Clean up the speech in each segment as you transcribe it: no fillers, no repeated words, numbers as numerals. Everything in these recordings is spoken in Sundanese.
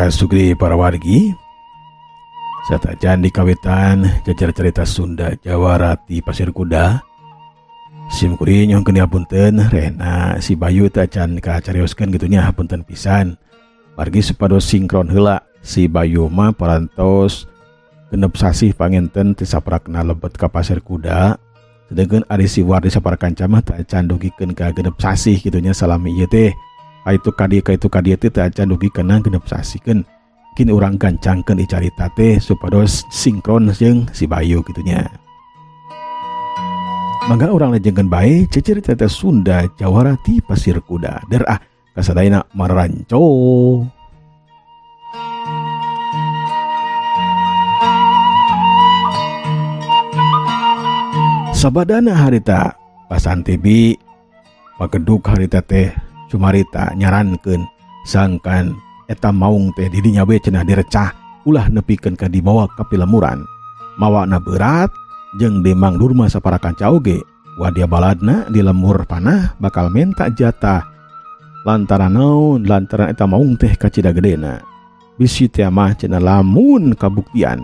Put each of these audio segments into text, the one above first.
Horas sugri para wargi satajan di kawitan jajar cerita Sunda Jawara ti Pasir Kuda sim kuring nyuhunkeun dihapunten rehna si Bayu teh acan kacarioskeun kitu nya hapunten pisan margi supados sinkron heula si Bayu mah parantos genep sasih panginten ti saprakna lebet ka Pasir Kuda sedangkan ari si Wardi saparakanca mah teu acan dugikeun ka genep sasih kitu nya salami ieu teh kaitu ka dieu kaitu ka dieu teh teu acan dugi kana genep sasih keun kin urang gancangkeun ieu carita teh supados sinkron jeung si Bayu kitu nya. Mangga urang lajengkeun bae cecerita teh Sunda Jawara ti Pasir Kuda. Der ah kasadayana maranco. Sabadana harita Basanti bi pageduk harita teh cumarita nyarankeun sangkan eta maung teh didinya we cenah direcah ulah nepikeun ka dibawa ka pilemuran. Mawana berat jeung di Mang Durma sapara kanca oge wadia baladna di lemur panah bakal menta jatah lantaran naon lantaran eta maung teh kacida gedena. Bisi teh mah cenah lamun kabuktian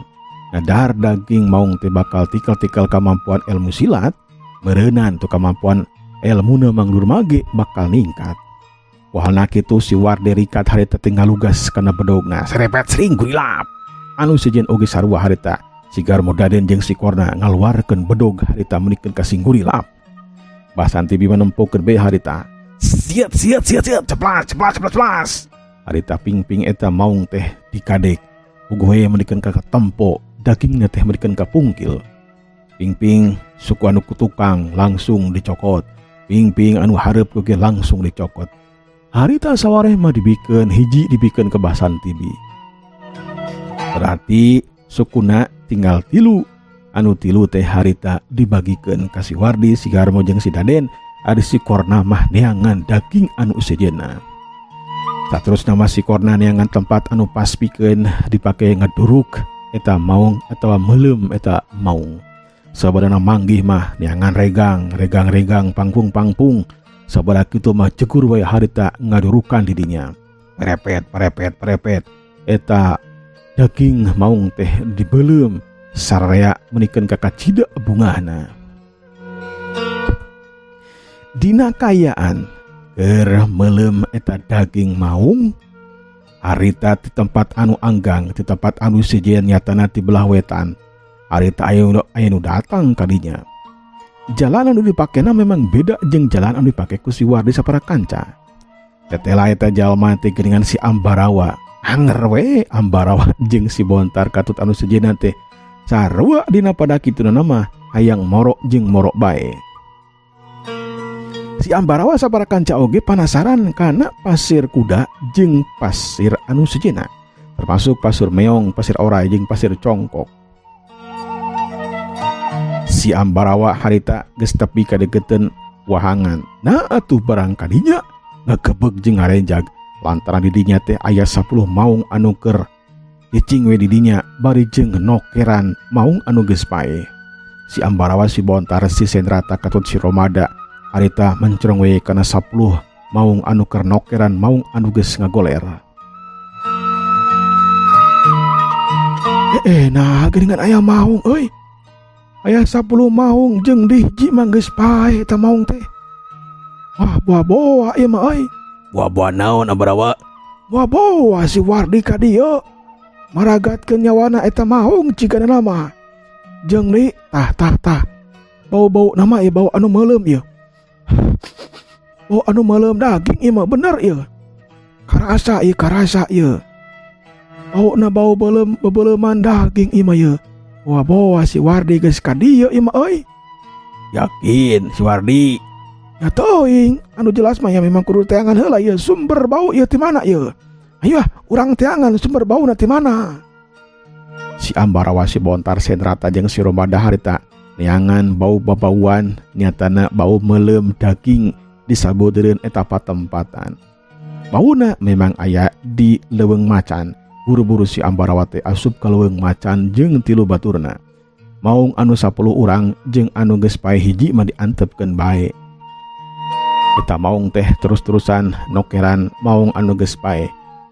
ngadar daging maung teh bakal tikal-tikal kemampuan ilmu silat meureunan tu kemampuan ilmuna Mang Durma ge bakal ningkat. Wahana kitu si Wardi rikat harita teh ngalugas kana bedogna serepet sering gurilap anu sejen oge sarua harita si Garmo Daden jeung si Korna ngaluarkeun bedog harita menikeun ka sing gurilap. Basanti Bima nempokeun bae harita siat siat siat siat ceplas ceplas ceplas ceplas harita ping-ping eta maung teh dikadek puguh we menikeun ka tempo dagingna teh menikeun ka pungkil. Ping-ping suku anu kutukang langsung dicokot, ping-ping anu hareup oge langsung dicokot. Harita sawareh mah dibikeun hiji dibikeun ke Basanti bi. Berarti sukuna tinggal tilu, anu tilu teh harita dibagikeun ka si Wardi, si Garmo jeung si Daden, ari si Korna mah neangan daging anu sejenna. Saterusna mah si Korna neangan tempat anu pas pikeun dipake ngeduruk eta maung atawa meuleum eta maung. Sabadana manggih mah neangan regang, regang-regang pangpung-pangpung. Sabada kitu mah jegur wae harita ngadurukan didinya. Perepet, perepet, perepet. Eta daging maung teh dibeuleum sararea menikeun ka kacida bungahna. Dina kayaan keur meuleum eta daging maung harita di tempat anu anggang, di tempat anu sejen nyatana di belah wetan. Harita aya nu datang kadinya. Jalan anu dipakena memang beda jeung jalan anu dipake ku si Wardi sapara kanca. Tetela eta jalma teh geuningan si Ambarawa. Anger we Ambarawa jeung si Bontar katut anu sejenna teh sarua dina pada kituna mah hayang morok jeung morok bae. Si Ambarawa sapara kanca oge panasaran kana pasir kuda jeung pasir anu sejenna, termasuk pasir meong, pasir orai jeung pasir congkok. Si Ambarawa harita geus tepi kadeukeuteun wahangan. Nah atuh barang kadinya ngagebeg jeung ngarenjag lantaran didinya teh aya 10 maung anu keur cicing we didinya bari jeung nokeran maung anu geus paeh. Si Ambarawa, si Bontar, si Sendrata katut si Romada harita mencrong we kana 10 maung anu keur nokeran maung anu geus ngagoler. Nah geuningan aya maung euy. Aya 10 maung jeung dihiji mah geus paeh eta maung teh. Wah, buah-buah ieu mah euy. Buah-buah naon Ambarawa? Buah-buah si Wardi ka dieu. Maragatkeun nyawana eta maung cigana mah. Jeung deui tah tah tah. Bau-bau nama ieu bau anu meuleum ieu. Bau anu meuleum daging ieu mah bener ieu. Karasa ieu, karasa ieu. Bauna bau beuleum bebeuleman daging ieu mah ieu. Wah, bawa si Wardi geus ka dieu ieu mah euy. Yakin si Wardi? Ya teuing, anu jelas mah ya memang kudu teangan heula ieu sumber bau ieu ti mana ieu. Ayo ah, urang teangan sumber bauna ti mana. Si Ambarawa, si Bontar, Sendrata jeung si Romada harita neangan bau babauan nyatana bau meuleum daging disabeudeun eta patempatan. Bauna memang aya di leuweung macan. Buru-buru si Ambarawa teh asup ka leuweung macan jeung tilu baturna. Maung anu 10 urang jeung anu geus paeh hiji mah diantepkeun bae. Eta maung teh terus-terusan nokeran maung anu geus paeh.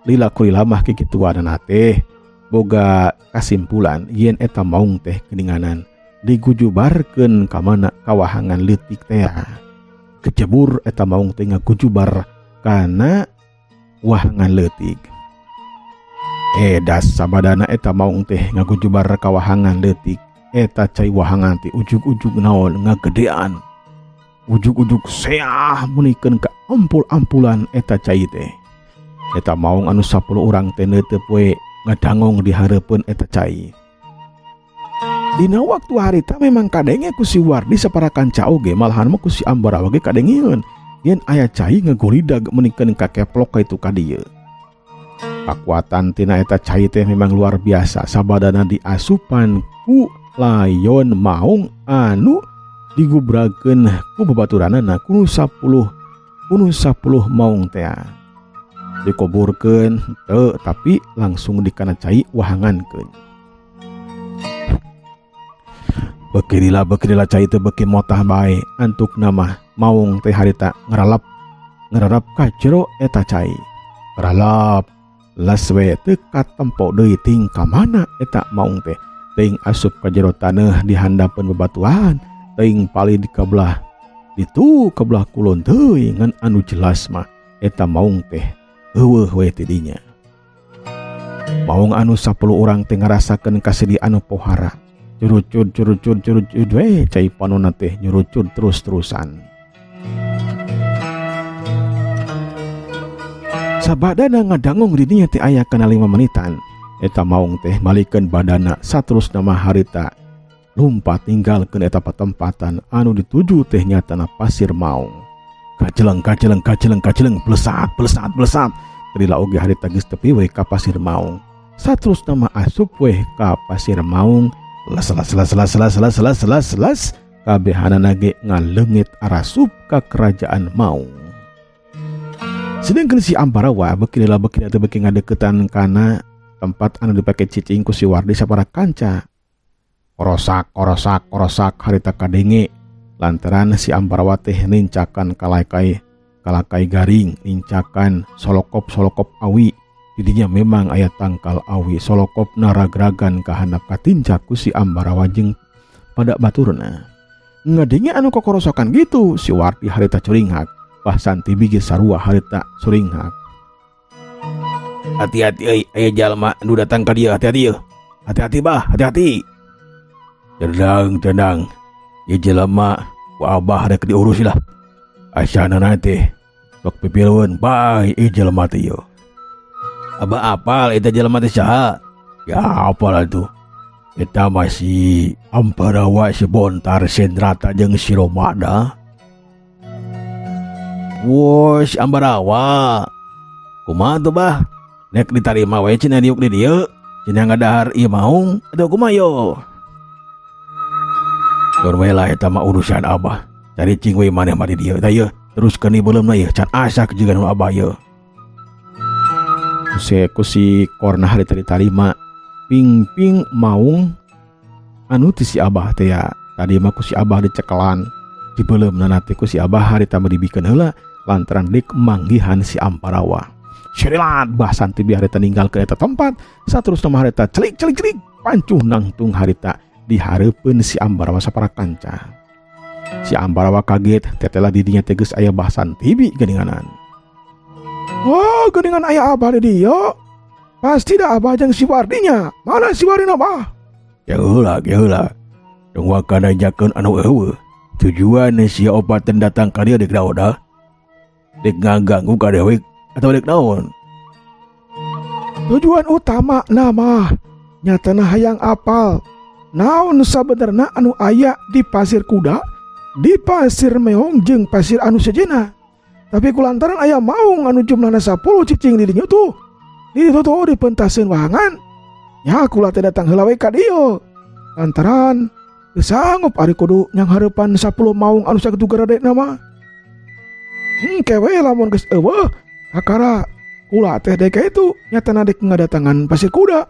Lila kulila mah kikituanana teh boga kasimpulan yen eta maung teh geuninganan digujubarkeun ka mana kawahangan leutik teh. Kecebur eta maung teh ngagujubar kana wahangan leutik. Edas sabadana eta maung teh ngagujubar ka wahangan leutik. Eta cai wahangan teh ujug-ujug naon ngagedean. Ujug-ujug seah meunikeun ka ampul-ampulan eta cai teh. Eta maung anu 10 urang teh neuteup we ngadangong di hareupeun eta cai. Dina waktu harita memang kadenge ku si Wardi sapara kanca oge, malahan mah ku si Ambarawa ge kadengeun yen aya cai ngagolidag meunikeun ka keplok ka itu ka dieu. Kakuatan tina eta cai teh memang luar biasa, sabadana diasupan ku layon maung anu digubrakeun ku babaturanana kunu 10 maung teh. Dikuburkeun teu, tapi langsung dikana cai wahangankeun. Bekirilah cai teh beki motah bae, antuk nama maung teh harita ngeralap ka jero eta cai. Ngeralap las we teu katempo deui ting ka mana eta maung teh. Teuing asup ka jero taneuh di handapeun bebatuan, teuing palid ka belah ditu ka belah kulon teuing ngan anu jelas mah eta maung teh eueuh we ti dinya. Maung anu 10 urang teh ngarasakeun kasedih anu pohara. Curucud curucud curucud we cai panonna teh nyurucud terus-terusan. Sabadana ngadangong di dinya teh aya kana 5 menitan. Eta maung teh malikeun badana saterusna mah harita lumpat ninggalkeun eta patempatan anu dituju teh nyatana pasir maung. Kajeleng kajeleng kajeleng kajeleng blesat blesat blesat. Lila oge harita geus tepi we ka pasir maung. Saterusna mah asup we ka pasir maung. Las las las las las las las las las kabehanana ge ngaleungit arasup ka kerajaan maung. Sedengkeun si Ambarawa beuki lila beuki teh beuki ngadeukeutan kana tempat anu dipake cicing ku si Wardi sapara kanca. Korosak korosak korosak harita kadenge lantaran si Ambarawa teh nincakan kalakai garing, nincakan solokop-solokop awi. Didinya memang aya tangkal awi solokop naragragan kahandap katincak ku si Ambarawa jeung pada baturna. Ngadenge anu kokorosokan gitu si Wardi harita curinghak, Bah Santi bigi sarua harita suringhak. Hati-hati euy, aya jalma nu datang ka dieu, hati-hati euy. Hati-hati bah, hati-hati. Tenang, tenang. Ieu jelema ku abah rek diurus lah. Asana teh sok pipileun bae ieu jelema teh ieu. Abah apal eta jelema teh saha? Ya apal atuh. Eta mah si Ambarawa si Bontar Sendrata jeung si Romada. Woi, si Ambarawa. Kumaha tuh bah? Nek ditarima we cenah diuk di dieu. Cenah ngadahar ieu maung atau kumaha yo? Keur we lah eta mah urusan abah. Cari cing we maneh mah di dieu tah ieu. Teruskeun ieu beuleumna ieu can asak juga nu abah ieu. Ku si korna harita ditarima ping-ping maung anu ti si abah teh ya. Tadi mah ku si abah dicekelan dibeuleumna teh ku si abah harita mah dibikeun heula lantaran dik manggihan si Ambarawa. Syarilat Bah Santi bi harita ninggalkeun eta tempat saterusna mah harita celik celik celik pancuh nangtung harita di hareupeun si Ambarawa sapara kanca. Si Ambarawa kaget tetelah di dinya teh geus aya Bah Santi bi geuninganan. Oh, geuningan aya abah di dieu. Pasti dah abah jeung si Wardinya. Mana si Wardina bah? Ya heula, ya heula. Tong wakana jakeun anu eueuh. Tujuan si opat datang ka dieu dek naon dah? Dek ngaganggu ka dewek atau dek naon? Tujuan utama nama nyatana hayang apal. Naon sabenerna anu aya di pasir kuda, di pasir meong jeung pasir anu sejenna. Tapi kulantaran aya maung anu jumlahna 10 cicing di dinya tuh. Di ditu tuh dipentaseun wahangan. Ya kula teh datang heula we ka dieu. Lantaran teu sanggup ari kudu nyanghareupan 10 maung anu sakitu garadena mah. Kewe lamun geus eueuh kakara kula teh dek itu nyatana dek ngadatangan pasir kuda,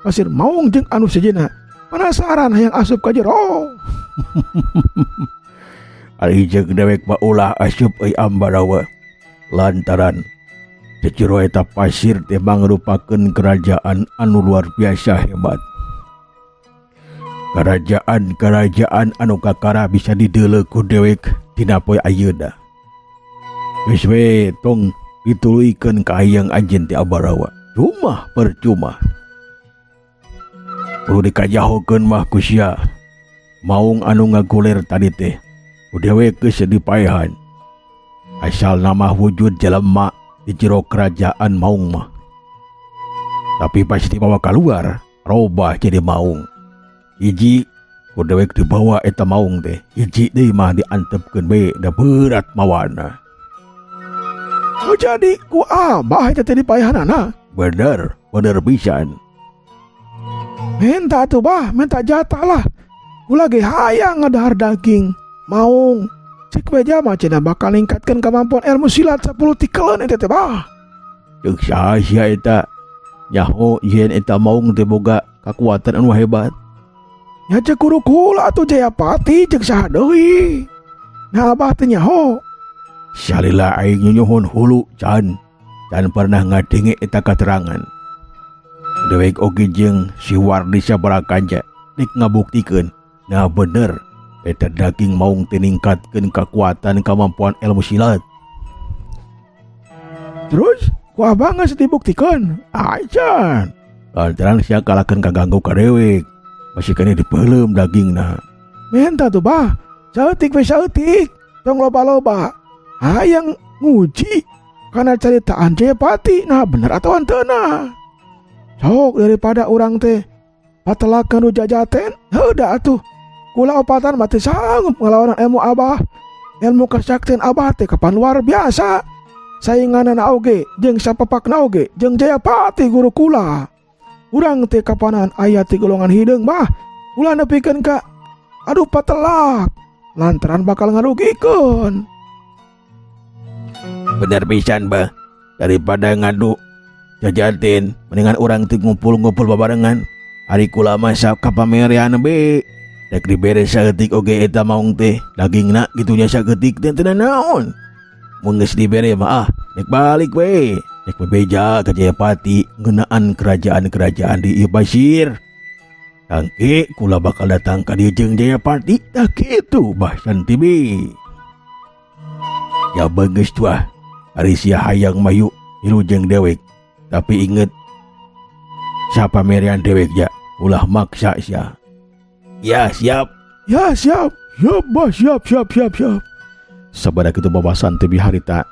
pasir maung jeung anu sejenna. Penasaran hayang asup ka jero. Ari jeung dewek mah ulah asup euy Ambarawa. Lantaran Jero eta pasir teh mangrupakeun kerajaan anu luar biasa hebat. Kerajaan-kerajaan anu kakara bisa dideuleu ku dewek dina poe ayeuna. Geus we tong dituluykeun ka hayang anjeun teh Ambarawa. Cuma percuma. Perlu dikajahokeun mah ku sia. Maung anu ngagulir tadi teh ku dewek geus dipaehan. Asal nama wujud jelema di jero kerajaan maung mah. Tapi pas dibawa keluar, robah jadi maung. Hiji ku dewek dibawa eta maung teh, hiji deui mah diantepkeun we da berat mawana. Oh jadi ku abah eta teh dipaehanana? Bener, bener pisan. Minta atuh bah, minta jatah lah. Kula ge hayang ngadahar daging maung. Cik beja mah cenah bakal ningkatkeun kemampuan ilmu silat 10 tikeleun eta teh bah. Ceuk saha sia eta? Nyaho yen eta maung teh boga kakuatan anu hebat. Nya ceuk guru kula atuh Jayapati ceuk saha deui. Nah abah teh nyaho. Salila aing nyunyuhun hulu can, can pernah ngadenge eta katerangan. Dewek oge jeung si Wardi sabaraha kanca dik ngabuktikeun nah bener eta daging maung teh ningkatkeun kakuatan kemampuan ilmu silat. Terus ku abah geus dibuktikeun? Acan. Lantaran sia kalahkeun kaganggu ka dewek. Masih kene dipeuleum dagingna. Menta tuh bah, saeutik we saeutik, tong loba-loba. Hayang nguji kana caritaan Jayapati, nah bener atau henteu nah. Sok daripada urang teh patelakeun nu jajaten, heuda atuh. Kula opatan mah teu sanggup ngalawanan ilmu abah. Ilmu kasaktian abah teh kapan luar biasa. Sainganana oge jeung sapapakna oge jeung Jayapati guru kula. Urang teh kapanan aya ti golongan hideung mah. Ulah nepikeun ka aduh patelak lantaran bakal ngarugikeun. Bener pisan bah, daripada ngadu jajatin mendingan urang teh ngumpul-ngumpul babarengan. Ari kula mah kapamerean be. Rek dibere saeutik oge eta maung teh dagingna kitu nya saeutik teh teu naon. Mun geus dibere mah ah rek balik we. Rek bebeja ka Jayapati ngeunaan kerajaan-kerajaan di ieu pasir. Tangke kula bakal datang ka dieu jeung Jayapati tah kitu Bah Santibi. Ya bagus tuah ari sia hayang mayu milu jeung dewek. Tapi inget siapa merian dewek ya ulah maksa sia. Ya siap. Ya siap. Siap bah siap siap siap siap. Sabada kitu babasan teh harita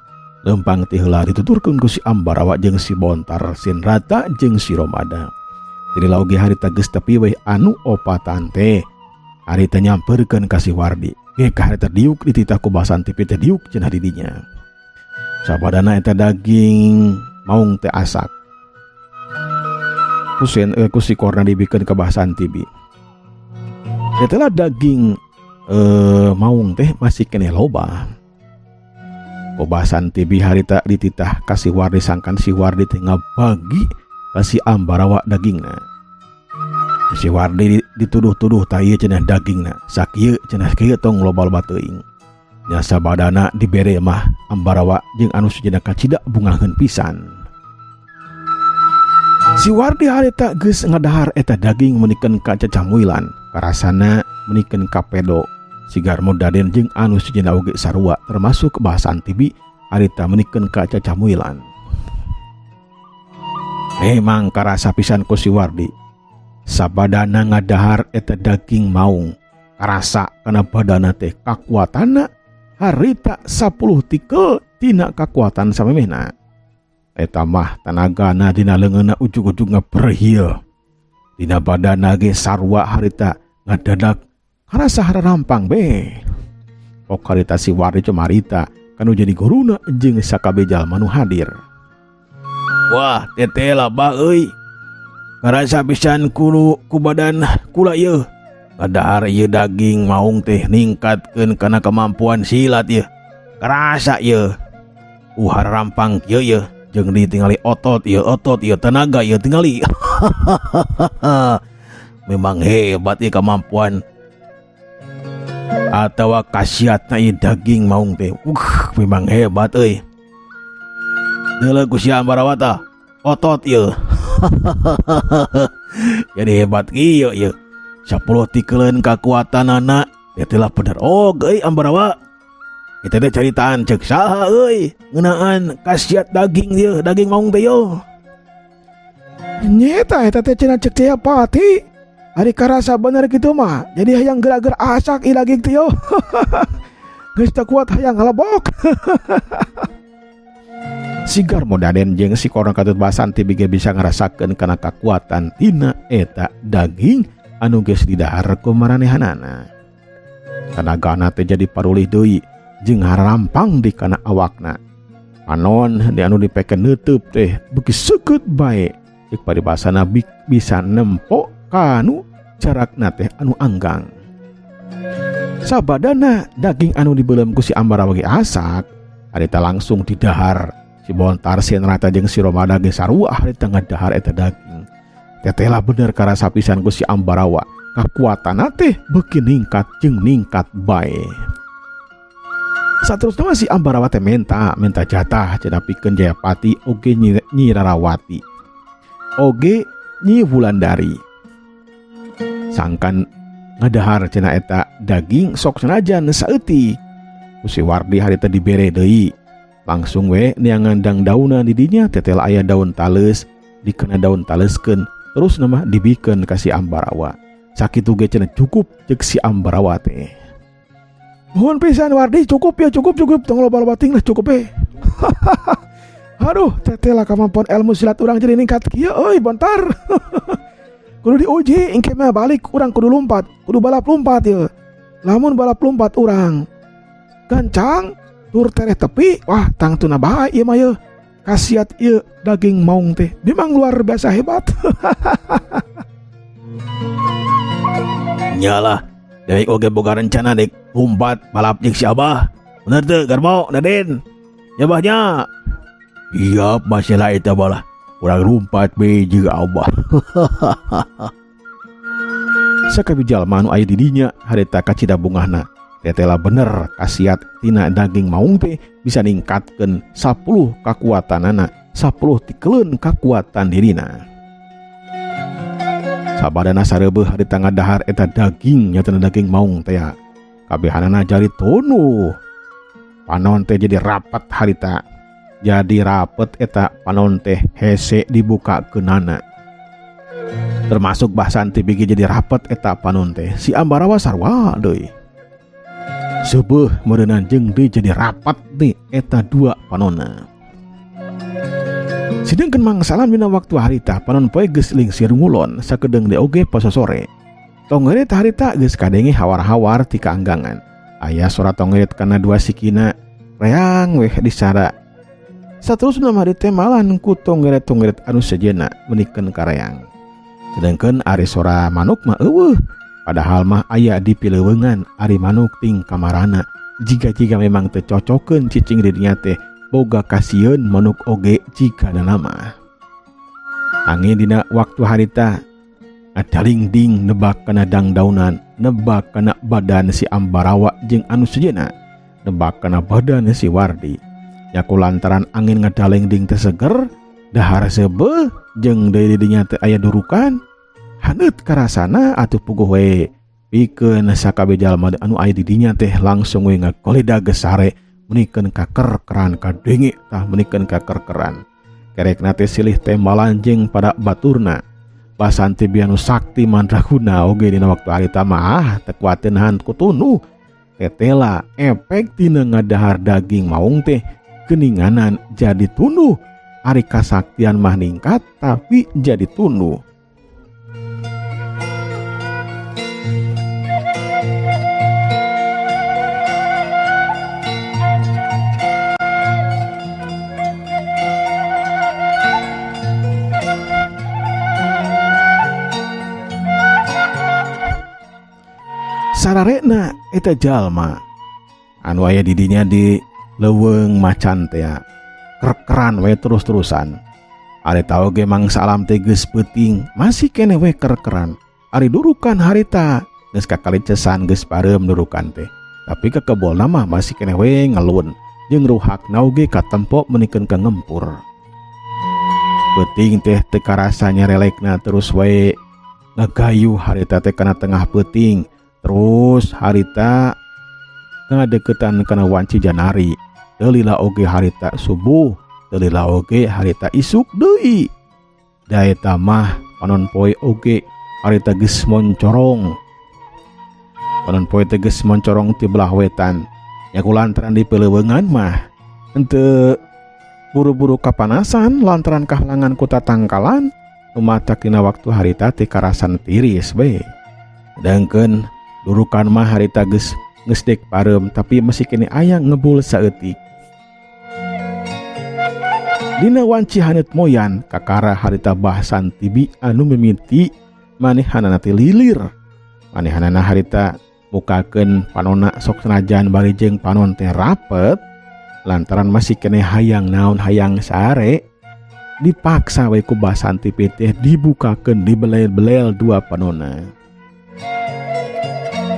lempang teh heula dituturkeun ku si Ambarawa jeung si Bontar Sinrata jeung si Romada. Jadi lauge harita geus tepi we anu opatan teh. Harita nyamperkeun ka si Wardi. Ge ka harita diuk dititah ku basan teh teh diuk cenah di dinya. Sabadana eta daging maung teh asak. Kusen ku si korna dibikeun ka basan tibi. Eta daging maung teh masih keneh loba. Kobasan tibi harita dititah ka si Wardi sangkan si Wardi teh ngabagi ka si Ambarawa dagingna. Si Wardi dituduh-tuduh tah ieu cenah dagingna. Sakieu cenah kieu tong loba-loba teuing. Nya sabadana dibere mah Ambarawa jeung anu sujana kacida bungaheun pisan. Si Wardi harita geus ngadahar eta daging menikeun ka cacamuilan, karasana menikeun ka pedo. Sigar Modaden jeung anu sujana oge sarua termasuk bahasan tibi harita menikeun ka cacamuilan. Memang karasa pisan ku si Wardi. Sabadana ngadahar eta daging maung, karasa kana badana teh kakuatanna harita 10 tikel tina kakuatan samemehna. Eta mah tanagana dina leungeunna ujug-ujug ngaperhil. Dina badana ge sarua harita ngadadak karasa hararampang be. Pok harita si Wardi cumarita kanu jadi guruna jeung sakabeh jalma nu hadir. Wah, teteh lah bah euy. Karasa pisan kulu ku badan kula ieu. Kadahar ieu daging maung teh ningkatkeun kana kemampuan silat ieu. Karasa ieu. Hararampang kieu ieu. Jeung ditingali otot ieu, otot ieu, tenaga ieu tingali. Memang hebat ieu kemampuan atawa khasiatna ieu daging maung teh. Memang hebat euy. Deuleu ku si Ambarawa tah. Otot ieu. Jadi hebat kieu ieu. 10 tikeleun kakuatanana teh lah bener oge euy Ambarawa. Eta teh caritaan ceuk saha euy ngeunaan khasiat daging ieu, daging maung teh yo. Nyeta eta teh cenah ceuk Jayapati. Ari karasa bener kitu mah. Jadi hayang geura-geura asak ieu daging teh yo. Geus teu kuat hayang ngalebok. Si Garmo Daden jeung si Korno Katut Basanti bige bisa ngarasakeun kana kakuatan tina eta daging anu geus didahar ku maranehanana. Tanagana teh jadi parulih deui jeung harampang di kana awakna. Panon di anu dipeken neuteub teh beuki seukeut bae. Ceuk paribasana bisa nempo kanu jarakna teh anu anggang. Sabadana daging anu dibeuleum ku si Ambarawa ge asak, harita langsung didahar. Si Bontar si Nerata jeung si Romada ge sarua harita ngadahar eta daging. Teteh lah bener karasa pisan ku si Ambarawa. Kakuatanna teh beuki ningkat jeung ningkat bae. Saterusna mah si Ambarawa teh minta jatah cenah pikeun Jayapati oge Nyi Rarawati. Oge Nyi Wulandari. Sangkan ngadahar cenah eta daging sok sanajan saeutik. Ku si Wardi harita dibere deui. Langsung we neangan dang dauna di dinya tetel aya daun tales dikena daun taleskeun terus nama dibikeun ka si Ambarawa. Sakitu ge cenah cukup ceuk si Ambarawa teh. Nuhun pisan Wardi, cukup ya, cukup, cukup, tong loba-loba ting lah cukup we. Aduh, teteh lah kemampuan ilmu silat urang jadi ningkat kieu euy Bontar. Kudu diuji engke mah balik urang kudu lompat, kudu balap lompat ieu. Lamun balap lompat urang gancang tur tereh tepi, wah tangtuna bae ieu mah ieu. Khasiat ieu daging maung teh memang luar biasa hebat. Nyalah, dewek oge boga rencana dek lompat balap jeung si Abah. Bener teu Garmo, Daden? Ya bahnya. Iya, masalah eta balah. Urang lompat be jeung Abah. Sakabeh jalma anu aya di dinya harita kacida bungahna. Tetela bener khasiat tina daging maung teh bisa ningkatkeun 10 kakuatanana, 10 tikeleun kakuatan dirina. Sabadana sareubeuh harita ngadahar eta daging nyatana daging maung teh. Kabehanana jari tunuh. Panon teh jadi rapat harita. Jadi rapet eta panon teh hese dibuka keunana. Termasuk Basanti bigi jadi rapet eta panon teh. Si Ambarawa sarua deui. Seubeuh meureunana jeung deui jadi rapat deui eta dua panonna. Sedengkeun mangsalan dina waktu harita panon poe geus lingsir ngulon sakedeung deui oge pasosore. Tonggeret harita geus kadenge hawar-hawar ti kaanggangan. Aya sora tonggeret kana dua sikina reang weh disara. Saterusna mah teh malan ku tonggeret-tonggeret anu sejenna menikeun kareang. Sedengkeun ari sora manuk mah eueuh. Padahal mah aya di pileuweungan ari manuk ting kamarana. Jika-jika memang teu cocokeun cicing di dinya teh boga kasieun manuk oge jika mah. Angin dina waktu harita adalingding nebak kana dangdaunan, nebak kana badan si Ambarawa jeung anu sejenna, nebak kana badan si Wardi. Nyaku lantaran angin ngadalingding teh seger, dahar seubeuh jeung deui di dinya teh aya durukan. Haneut karasana atuh puguh we pikeun sakabeh jalma anu aya di dinya teh langsung we ngagoledag sare menikeun kakerkeran kadenge tah menikeun kakerkeran. Kerekna teh silih tembalan jeung pada baturna. Basanti bianu sakti mandraguna oge dina waktu harita mah teu kuateun nahan ku tunuh. Tetela efek tina ngadahar daging maung teh geninganan jadi tunduh. Ari kasaktian mah ningkat tapi jadi tunduh. Sararekna eta jalma anu aya di dinya di leuweung macan teh kerkeran we terus-terusan. Ari tau ge mangsa alam teh geus peuting masih keneh we kerkeran. Ari durukan harita geus kakalicesan geus pareum durukan teh. Tapi kekebolna mah masih keneh we ngelun jeung ruhakna oge katempo menikeun ka ngempur. Peuting teh teu karasa nyarelekna terus wae ngagayuh harita teh kana tengah peuting terus harita ngadeukeutan kana wanci janari. Teu lila oge harita subuh, teu lila oge harita isuk deui. Da eta mah panon poe oge harita geus moncorong. Panon poe teh geus moncorong ti belah wetan. Nya kulantaran di peleuweungan mah henteu buru-buru kapanasan lantaran kahalangan ku tatangkalan nu matak dina waktu harita teh karasan tiris we. Sedangkeun durukan mah harita geus geus dek pareum tapi masih keneh aya ngebul saeutik. Dina wanci haneut moyan kakara harita bahasan tibi anu mimiti manehanana teh lilir. Manehanana harita mukakeun panonna sok sanajan bari jeung panon teh rapet lantaran masih keneh hayang naon hayang sare dipaksa we ku Basanti teh dibukakeun dibelel-belel dua panonna.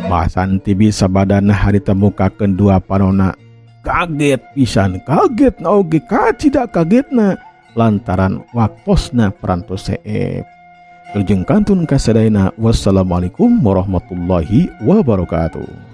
Basanti bisa badana harita mukakeun dua panonna kaget pisan, kaget na oge kacida kagetna lantaran waktosna parantos seep. Wilujeng kantun kasadayana, wassalamualaikum warahmatullahi wabarakatuh.